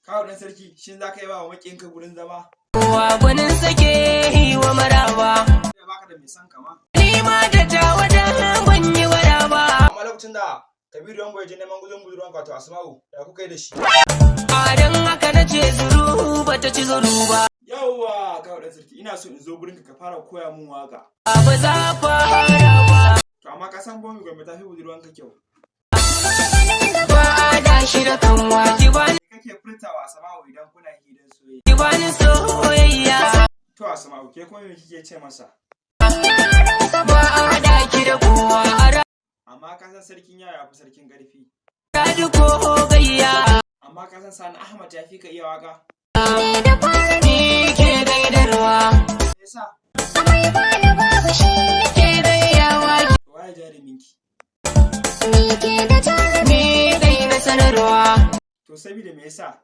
Kawu ɗan sarki, shin za ka yi ba wa maƙiyinka gurin zama? Wa gwanin sake yi wa maraba. Kai baka da mai son kama. Ni ma da tawa dan ban yi waraba. Amma lokacin da Kabiru Yambo ya je neman gudun budurwanka, wato Asma'u, ya kuka yi da shi? A dan haka na ce zuru bata ci zuru ba. Yawwa, kawu ɗan sarki, ina so in zo gurinka ka fara koya mun waka. Ba za fara ba. To amma ka san Bomi Gombe ta fi budurwanka kyau. Ba a da shi da kanwa ki bani. Me kake furtawa Asma'u idan kuna hirar soyayya? Ki bani soyayya. To Asma'u, ke kuma me kike ce masa? Ba a haɗa ki da kowa a Amma ka san sarkin yawa ya fi sarkin ƙarfi. radu ko gayya. Amma ka san Sani Ahmad ya fi ka iya waka? Ni ke gaidarwa. Me yasa? Ke gayyawa. To waye jaruminki? Ni dai na sanarwa. To saboda me yasa?